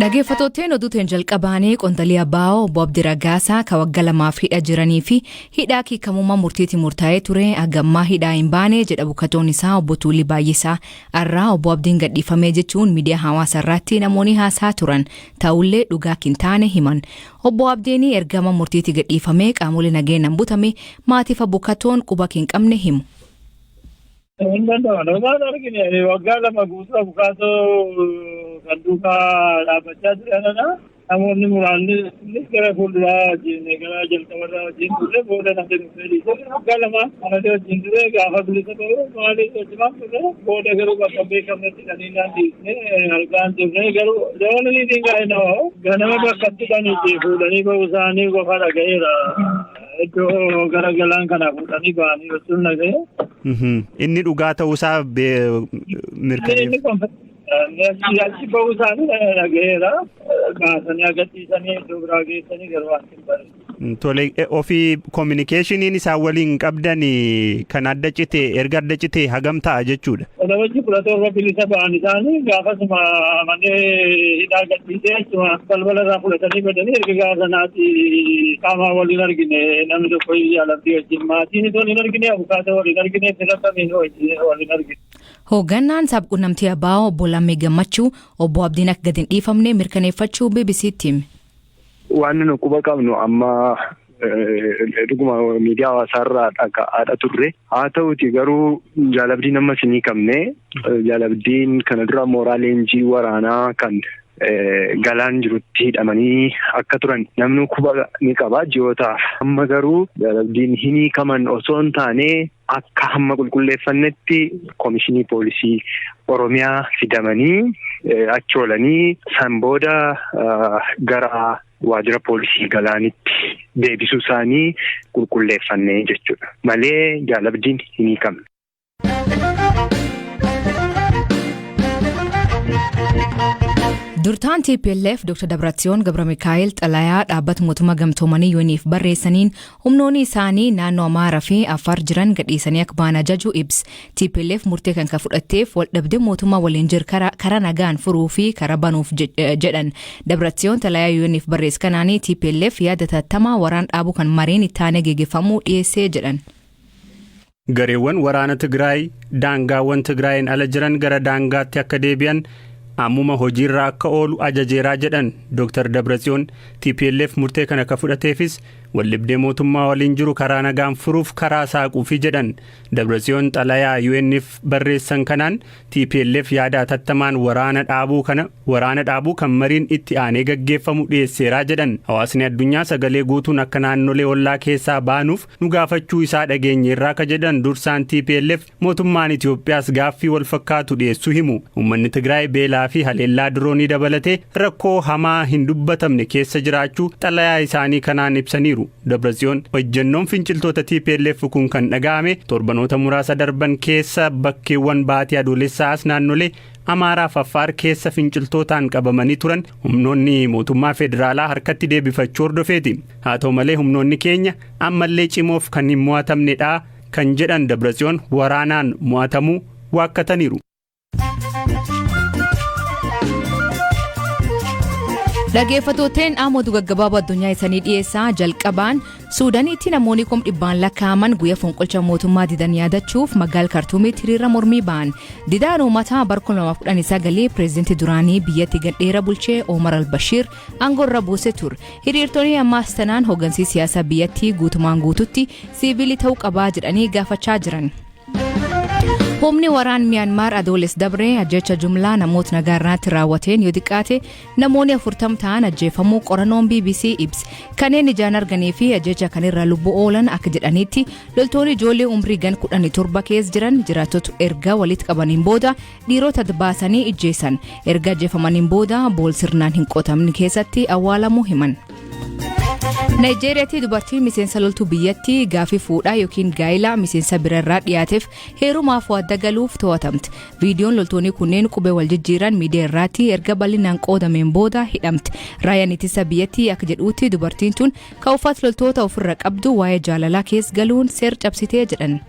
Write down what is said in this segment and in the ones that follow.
Dhaggeeffattootni oduutiin jalqabaanii qondaalii Abaa'oo obbo Abdii Raggaasaa kan waggaa lamaaf hidha jiranii fi hidhaa hiikamummaa murtiitiin murtaa'ee ture hagammaa hidhaa hin baane jedha bukkatoon isaa obbo Tuulii Baay'isaa. Har'aa obbo Abdiin gadhiifamee jechuun miidiyaa hawaasaa irratti namoonni haasaa turan ta'ullee dhugaa hin taane himan. Obbo Abdiin ergama murtiitii gadhiifamee qaamolee nageenyaan butame maatiif bukkatoon quba hin qabne himu. Hin danda'amu. Namoota argine waggaa 2 guutuu abukaatoo kan duukaa dhaabbachaa turanidha. Namoonni muraasni gara fuulduraa wajjin gara jalqabarraa wajjin ture booda namni dhufee dhiisee waggaa 2 kanatti wajjin ture gaafa bilisa ta'u maaliif wajjumaan ture booda garuu bakka beekamnetti dhanii naan dhiisne argaan turre garuu dabalanii dingaa nama ganama bakka itti dhaniitti fuudhanii ba'uu isaanii qofa dhaga'eera. Iddoo gara galaan kana fuudhanii ba'anii jechuun dhaga'e. Inni dhugaa ta'uusaa mirkaneef. Achi ba'uu isaanii dhaga'eera. Baasanii agarsiisanii iddoo biraa geessanii garuu waan hin barre. Tole, ofii kominikeeshiniin isaan waliin qabdan kan adda cite erga adda cite hagam ta'a jechuudha. Walabajji 17 bilisa ba'an isaanii gaafasuma manee hidhaa gadhiisee achuma balbala irraa fudhatanii badanii erga gaafa sanaatti qaama waliin argine namni tokko jaalabdii wajjin maatiin waliin argine abukaatoo waliin argine fira kamiin waliin argine. Hoogganaan sabquunnamtii Abaa'oo obbo Lammii Gammachuu obbo Abdiin akka gadi hin dhiifamne mirkaneeffachuu BBC'tti hime. Waan nu quba qabnu amma dhuguma miidiyaa hawaasaarraa dhaga'aadha turre. Haa ta'uti garuu jaalabdiin ammas hin hiikamne. Jaalabdiin kana dura mooraa leenjii waraanaa kan galaan jirutti hidhamanii akka turan namni quba ni qaba ji'ootaaf. Amma garuu jaalabdiin hin hiikaman osoo hin taane akka hamma qulqulleeffannetti komishinii poolisii Oromiyaa fidamanii achi oolanii san booda gara waajjira poolisii galaanitti deebisuu isaanii qulqulleeffanne jechuudha. Malee jaalabdiin hin hiikamne. Durtaan TPLF Dr. Dabratsiyoon Gabramikaa'el xalayaa dhaabbata mootummaa gamtoomanii UN'if barreessaniin humnoonni isaanii naannoo Amaaraa fi Affaar jiran gadhiisanii akka ba'an ajaju ibsa. TPLF murtee kan fudhatteef waldhabdee mootummaa waliin jiru karaa nagaan furuu fi karaa banuuf jedhan. Dabratsiyoon xalayaa UN'if barreesse kanaanii TPLF yaada tattamaa waraan dhaabuu kan mariin itti aanee geggeeffamuu dhiyeessee jedhan. Gareewwan waraana Tigraay daangaawwan Tigraayin ala jiran gara daangaatti akka deebi'an ammuma hojiirra akka oolu ajajeeraa jedhan Dr. Dabratsiyoon. TPLF murtee kana akka fudhateefis waldhibdee mootummaa waliin jiru karaa nagaan furuuf karaa saaquufi jedhan. Dabratsiyoon xalayaa UN'if barreessan kanaan TPLF yaada atattamaan waraana dhaabuu kana waraana dhaabuu kan mariin itti aanee gaggeeffamu dhiyeesseeraa jedhan. Hawaasni addunyaa sagalee guutuun akka naannolee ollaa keessaa baanuuf nu gaafachuu isaa dhageenyeerraa ka jedhan dursaan TPLF mootummaan Itoophiyaas gaaffii wal fakkaatu dhiyeessuu himu. Uummanni Tigraay beelaa fi haleellaa diroonii dabalatee rakkoo hamaa hin dubbatamne keessa jiraachuu xalayaa isaanii kanaan ibsaniiru. Dabratsiyoon ejjennoon finciltoota TPLF kun kan dhaga'ame torbanoota muraasa darban keessa bakkeewwan baatii adoolessaas naannolee Amaaraa fi Affaar keessa finciltootaan qabamanii turan humnoonni mootummaa federaalaa harkatti deebifachuu hordofeeti. Haa ta'u malee humnoonni keenya ammallee cimoof kan hin mo'atamnedha kan jedhan Dabratsiyoon waraanaan mo'atamuu waakkataniiru. Dhaggeeffattooteen dhaamotu gaggabaaboo addunyaa isanii dhiyeessaa jalqabaan Suudaaniitti namoonni 100,000 lakkaa'aman guyyaa fonqolcha mootummaa didan yaadachuuf magaala Kartuumitti hiriira mormii ba'an. Didaan uummataa bara 2019 pireezidantii duraanii biyyatti gadheera bulchee Omar al-Bashir aangoo irra buuse ture. Hiriirtonni ammaas tanaan hooggansi siyaasaa biyyattii guutumaan guututti siivilii ta'uu qabaa jedhanii gaafachaa jiran. Humni waraan Miyaanmaar Adooles dabree ajjecha jumlaa namoota nagaa irratti raawwateen yoo xiqqaate namoonni 40 ta'an ajjeefamuu qorannoon BBC ibse. Kanneen ijaan arganii fi ajjecha kanirra lubbuu oolan akka jedhanitti loltoonni ijoollee umrii gan 17 keessa jiran jiraattota erga walitti qabaniin booda dhiirota baasanii ijjeessan. Erga ajjeefamaniin booda bool sirnaan hin qotamne keessatti awwaalamuu himan. Naayijeeriyaatti dubartiin miseensa loltuu biyyattii gaafii fuudhaa yookiin gaa'ilaa miseensa birarraa dhiyaateef heerumaaf waadda galuuf to'atamte. Viidiyoon loltoonni kunneen qubee wal jijjiiran miidiyaa irratti erga bal'inaan qoodameen booda hidhamte. Raayyaan ittisa biyyattii akka jedhuutti dubartiin tun kan uffata loltoota ofirra qabdu waa'ee jaalalaa keessa galuun seera cabsitee jedhan.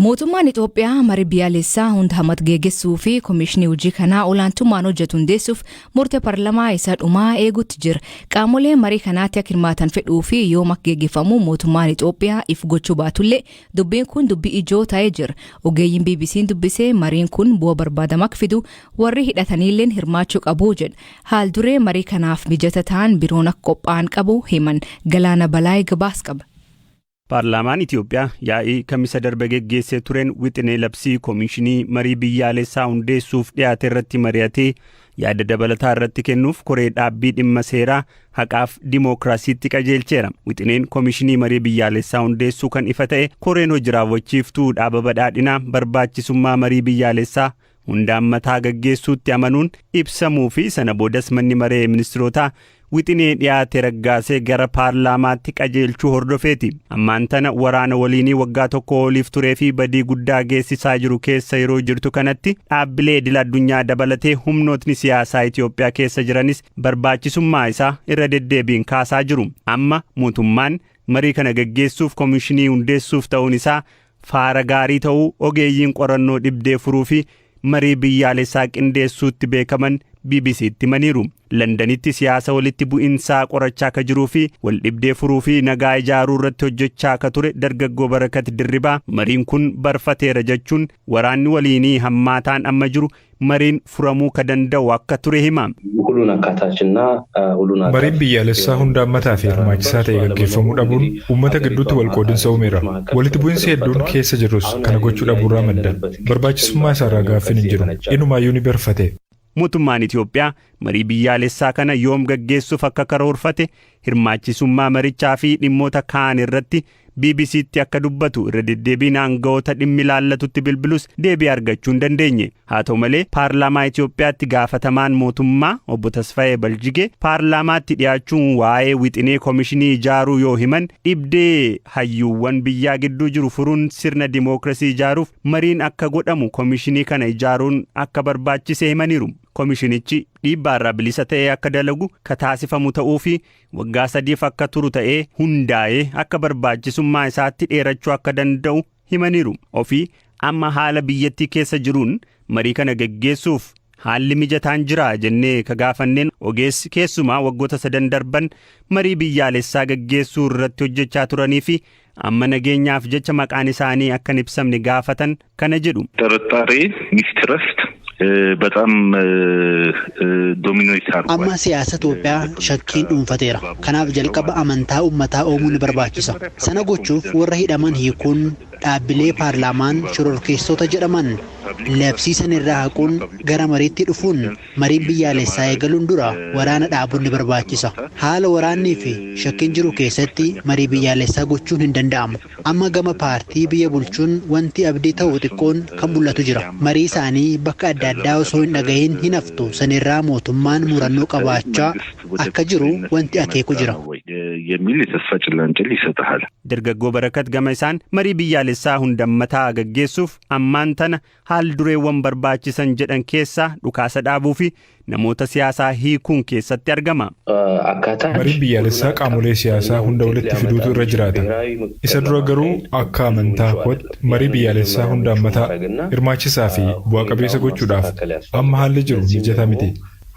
Mootummaan Itoophiyaa marii biyyaalessaa hunda hammatu geggeessuu fi koomishinii hojii kanaa olaantummaan hojjetu hundeessuuf murtee paarlamaa isa dhumaa eeguutti jira. Qaamoleen marii kanaatti akka hirmaatan fedhuu fi yoom akka geggeeffamu mootummaan Itoophiyaa if gochuu baatullee, dubbiin kun dubbii ijoo ta'ee jira. Ogeeyyiin BBC'n dubbisee mariin kun bu'aa barbaadamu akka fidu warri hidhataniilleen hirmaachuu qabu jedha. Haal duree marii kanaaf mijata ta'an biroon akka qophaa'an qabu himan. Galaana Balaayii gabaas qaba. Paarlaamaan Itoophiyaa yaa'ii Kamisa darbe geggeessee tureen wixinee labsii koomishinii marii biyyaalessaa hundeessuuf dhiyaate irratti mari'atee yaada dabalataa irratti kennuuf koree dhaabbii dhimma seeraa, haqaaf dimookiraasiitti qajeelcheera. Wixineen koomishinii marii biyyaalessaa hundeessuu kan ifa ta'e koreen hojii raawwachiiftuu dhaaba badhaadhinaa barbaachisummaa marii biyyaalessaa hundaan mataa gaggeessuutti amanuun ibsamuu fi sana boodas manni maree ministirootaa wixinee dhiyaate raggaasee gara paarlaamaatti qajeelchuu hordofeeti. Ammaan tana waraana waliinii waggaa 1 oliif turee fi badii guddaa geessisaa jiru keessa yeroo jirtu kanatti, dhaabbilee idil addunyaa dabalatee humnootni siyaasaa Itoophiyaa keessa jiranis barbaachisummaa isaa irra deddeebiin kaasaa jiru. Amma mootummaan marii kana gaggeessuuf koomishinii hundeessuuf ta'uun isaa faara gaarii ta'uu ogeeyyiin qorannoo dhibdee furuu fi marii biyyaalessaa qindeessuutti beekaman BBC'tti himaniiru. Londanitti siyaasa walitti bu'insaa qorachaa akka jiruu fi wal dhibdee furuu fi nagaa ijaaruu irratti hojjechaa akka ture dargaggoo Barakat Dirribaa, mariin kun barfateera jechuun waraanni waliinii hammaataan amma jiru mariin furamuu ka danda'u akka ture hima. ሁሉን አካታችና ሁሉን Mariin biyyaalessaa hunda hammataa fi hirmaachisaa ta'e gaggeeffamuu dhabuun uummata gidduutti walqoodinsa uumeera. Walitti bu'insi hedduun keessa jirrus kana gochuu dhabuurraa madda. Barbaachisummaa isaarraa gaaffiin hin jiru. Inumaayyuu ni barfate. Mootummaan Itoophiyaa marii biyyaalessaa kana yoom gaggeessuuf akka karoorfate, hirmaachisummaa marichaa fi dhimmoota kaan irratti BBC'tti akka dubbatu irra deddeebiin aanga'oota dhimmi ilaallatutti bilbilus deebii argachuu hin dandeenye. Haa ta'u malee, paarlaamaa Itoophiyaatti gaafatamaan mootummaa obbo Tasfaayee Baljigee paarlaamaatti dhiyaachuun waa'ee wixinee koomishinii ijaaruu yoo himan, dhibdee hayyuuwwan biyyaa gidduu jiru furuun sirna dimookiraasii ijaaruuf mariin akka godhamu koomishinii kana ijaaruun akka barbaachise himaniiru. Koomishinichi dhiibbaarraa bilisa ta'ee akka dalagu ka taasifamu ta'uu fi waggaa 3f akka turu ta'ee hundaa'ee akka barbaachisummaa isaatti dheerachuu akka danda'u himaniiru. Ofii amma haala biyyattii keessa jiruun marii kana geggeessuuf haalli mijataan jira jennee ka gaafanneen ogeessi keessumaa waggoota sadan darban marii biyyaalessaa geggeessuu irratti hojjechaa turanii fi amma nageenyaaf jecha maqaan isaanii akka hin ibsamne gaafatan kana jedhu. ጥርጣሬ mistrust በጣም dominate አድርጓል። Amma siyaasa Itoophiyaa shakkiin dhuunfateera. Kanaaf jalqaba amantaa uummataa uumuu ni barbaachisa. Sana gochuuf warra hidhaman hiikuun, dhaabbilee paarlaamaan shororkeessota jedhaman labsiisan irraa haquun, gara mariitti dhufuun, mariin biyyaalessaa eegaluun dura waraana dhaabuun ni barbaachisa. Haala waraannii fi shakkiin jiru keessatti marii biyyaalessaa gochuun hin danda'amu. Amma gama paartii biyya bulchuun wanti abdii ta'u xiqqoon kan mul'atu jira. Marii isaanii bakka adda addaa osoo hin dhagahin hin haftu. Sanirraa mootummaan murannoo qabaachaa akka jiru wanti akeeku jira. የሚል የተስፋ ጭላንጭል ይሰጥሃል። Dargaggoo Barakat gama isaan marii biyyaalessaa hundammataa gaggeessuuf ammaan tana haal dureewwan barbaachisan jedhan keessaa dhukaasa dhaabuu fi namoota siyaasaa hiikuun keessatti argama. አካታች Mariin biyyaalessaa qaamolee siyaasaa hunda walitti fiduutu irra jiraata. Isa dura garuu akka amantaa kootti marii biyyaalessaa hunda hammataa, hirmaachisaa fi bu'a qabeessa gochuudhaaf amma haalli jiru mijataa miti.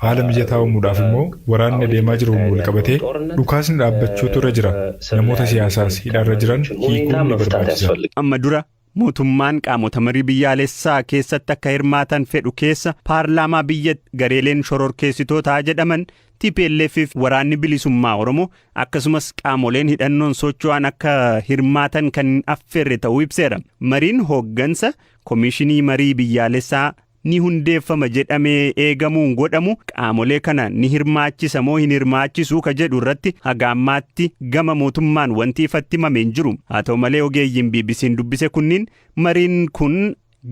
Haala mijataa uumuudhaaf immoo waraanni adeemaa jiruun wal qabatee dhukaasni dhaabbachuutu irra jira. Namoota siyaasaas hidhaarra jiran hiikuun ni barbaachisa. Amma dura mootummaan qaamota marii biyyaalessaa keessatti akka hirmaatan fedhu keessa paarlaamaa biyya, gareeleen shororkeessitootaa jedhaman TPLF fi waraanni bilisummaa Oromoo, akkasumas qaamoleen hidhannoon socho'an akka hirmaatan kan affeerre ta'uu ibseera. Mariin hooggansa koomishinii marii biyyaalessaa ni hundeeffama jedhamee eegamuun godhamu qaamolee kana ni hirmaachisa moo hin hirmaachisuu ka jedhu irratti haga ammaatti gama mootummaan wanti ifatti himame hin jiru. Haa ta'u malee, ogeeyyiin BBC'n dubbise kunniin mariin kun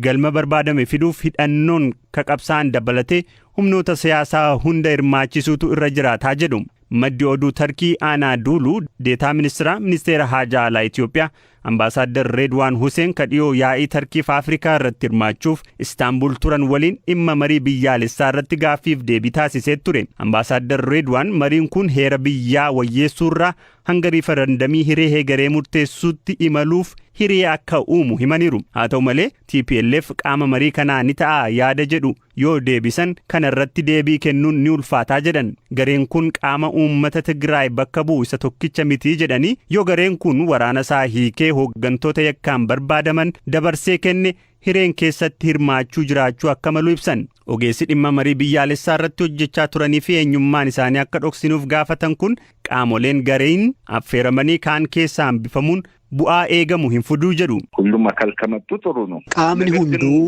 galma barbaadame fiduuf hidhannoon ka qabsaan dabalatee humnoota siyaasaa hunda hirmaachisuutu irra jiraataa jedhu. Maddi oduu Tarkii Aanaa Duuluu deetaa ministeera haajaa alaa Itoophiyaa Ambaasaaddar Reedwaan Huseen ka dhiyoo yaa'ii Tarkiif Afrikaa irratti hirmaachuuf Istaanbul turan waliin dhimma marii biyyaalessaa irratti gaaffiif deebii taasisee ture. Ambaasaaddar Reedwaan mariin kun heera biyyaa wayyeessuurraa hanga riifarandamii hiree heegaree murteessuutti imaluuf hiree akka uumu himaniiru. Haa ta'u malee, TPLF qaama marii kanaa ni ta'a yaada jedhu yoo deebisan, kana irratti deebii kennuun ni ulfaataa jedhan. Gareen kun qaama uummata Tigraay bakka bu'u isa tokkicha mitii jedhanii, yoo gareen kun waraana isaa hiikee hooggantoota yakkaan barbaadaman dabarsee kenne, hireen keessatti hirmaachuu jiraachuu akka malu ibsan. Ogeessi dhimma marii biyyaalessaa irratti hojjechaa turanii fi eenyummaan isaanii akka dhoksinuuf gaafatan kun, qaamoleen gareen affeeramanii kaan keessaa hambifamuun bu'aa eegamu hin fiduu jedhu. ሁሉም አካል ከመጡ ጥሩ ነው። Qaamni hunduu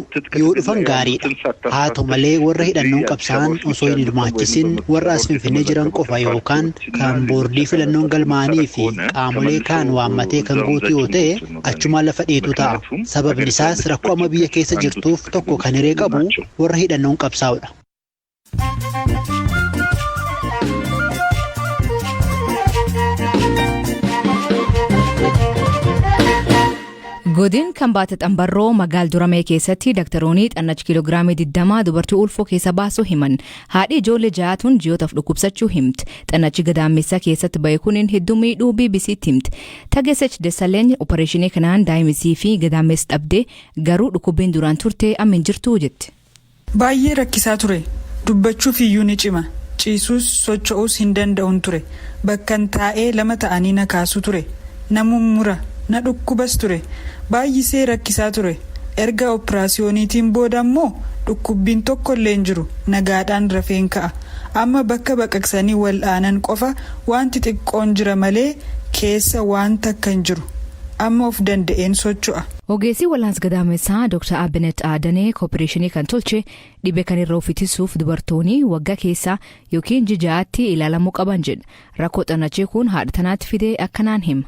yoo dhufan gaariidha. Haa ta'u malee, warra hidhannoon qabsaa'an osoo hin hirmaachisin warra as Finfinnee jiran qofa yookaan kan boordii filannoon galmaa'anii fi qaamolee kaan waammatee kan guutu yoo ta'e, achumaan lafa dheetu ta'a. Sababni isaas, rakkoo amma biyya keessa jirtuuf tokko kan hiree qabu warra hidhannoon qabsaa'udha. Godin kan baate xambarroo magaal Duramee keessatti daktaroonni xannachi kiiloogiraamii 20 dubartii ulfoo keessa baasuu himan. Haadhi ijoollee ja'atuun ji'ootaaf dhukkubsachuu himti. Xannachi gadaamessa keessatti bahe kuniin hedduu miidhuu BBCtti himti. Tagesech Desalegn opereeshinii kanaan daa'imisii fi gadaamessa dhabdee, garuu dhukkubbiin duraan turte amma hin jirtu jetti. Baay'ee rakkisaa ture. Dubbachuuf iyyuu ni cima. Ciisuus socho'uus hin danda'uun ture. Bakkan taa'ee lama ta'anii na kaasu ture. Na mummura, na dhukkubas ture. Baay'isee rakkisaa ture. Erga operaasiyooniitiin booda immoo dhukkubbiin tokko illee hin jiru. Nagaadhaan rafeen ka'a. Amma bakka baqaqsanii wal'aanan qofa wanti xiqqoon jira malee keessa waan takka hin jiru. Amma of danda'een socho'a. Ogeessi wal'aansa gadaamessaa Dr. Abinet Aadanee opereeshinii kan tolche dhibee kan irra of ittisuuf dubartoonni waggaa keessa yookiin ji'aatti ilaalamuu qaban jedha. Rakkoo xannachee kun haadha tanaatti fidee akkanaan hima.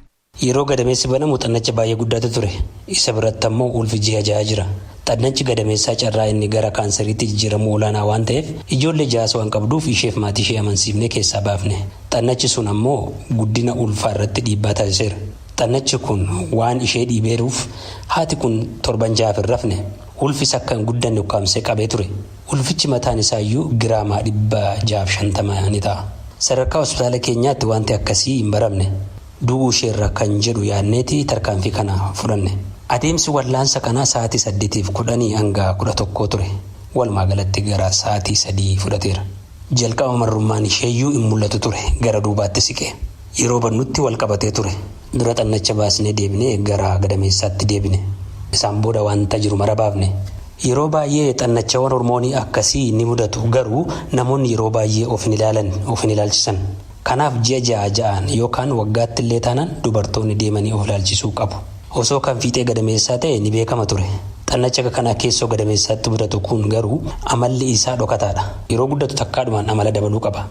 Yeroo gadameessi banamu xannacha baay'ee guddaatu ture. Isa biratti ammoo ulfi ji'a 6 jira. Xannachi gadameessaa carraa inni gara kaansariitti jijjiiramuu olaanaa waan ta'eef, ijoollee ja'as waan qabduuf, isheef maatii ishee amansiifnee keessaa baafne. Xannachi sun ammoo guddina ulfaa irratti dhiibbaa taasiseera. Xannachi kun waan ishee dhiibeeruuf haati kun torban 6f hin rafne. Ulfis akka hin guddanne ukkaamsee qabee ture. Ulfichi mataan isaayyuu giraamaa 650 ni ta'a. Sadarkaa hospitaala keenyaatti wanti akkasii hin baramne. Du'uu isheerra kan jedhu yaadneeti tarkaanfii kana fudhanne. Adeemsi wallaansa kanaa sa'aatii 8:10 hanga 11 ture. Walumaa galatti gara sa'aatii 3 fudhateera. Jalqaba marrummaan isheeyyuu hin mul'atu ture, gara duubaatti siqe. Yeroo bannutti wal qabatee ture. Dura xannacha baasnee deebinee gara gadameessaatti deebine. Isaan booda wanta jiru mara baafne. Yeroo baay'ee xannachawwan hormoonii akkasii ni mudatu, garuu namoonni yeroo baay'ee of hin ilaalan, of hin ilaalchisan. Kanaaf ji'a ja'a ja'aan yookaan waggaatti illee taanaan dubartoonni deemanii of ilaalchisuu qabu. Osoo kan fiixee gadameessaa ta'e ni beekama ture. Xannacha akka kanaa keessoo gadameessaatti mudatu kun garuu amalli isaa dhokataadha. Yeroo guddatu takkaadhumaan amala dabaluu qaba.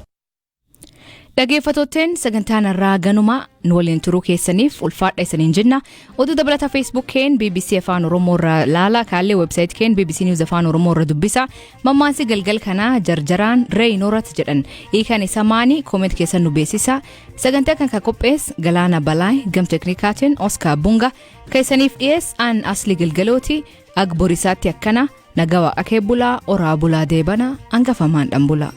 Dhaggeeffattootteen, sagantaan irraa ganuma. Nu waliin turuu keessaniif ulfaadha isaniin jenna. Oduu dabalata Facebook keen BBC Afaan Oromoo irra laala, kaallee website keen BBC News Afaan Oromoo irra dubbisa. Mammaansi galgal kanaa "Jarjaraan re'ee horat" jedhan. Hiikan isa maani? Comment keessan nu beeksisa. Sagantaa kan qophees Galaana Balaay, gam teknikaatiin Oscar Bunga, keessaniif dhiyees aan Asli Galgalooti. Ag borisaatti akkana nagaa waaqa kee bulaa, oraa bulaa, deebana hangafamaan dhan bulaa.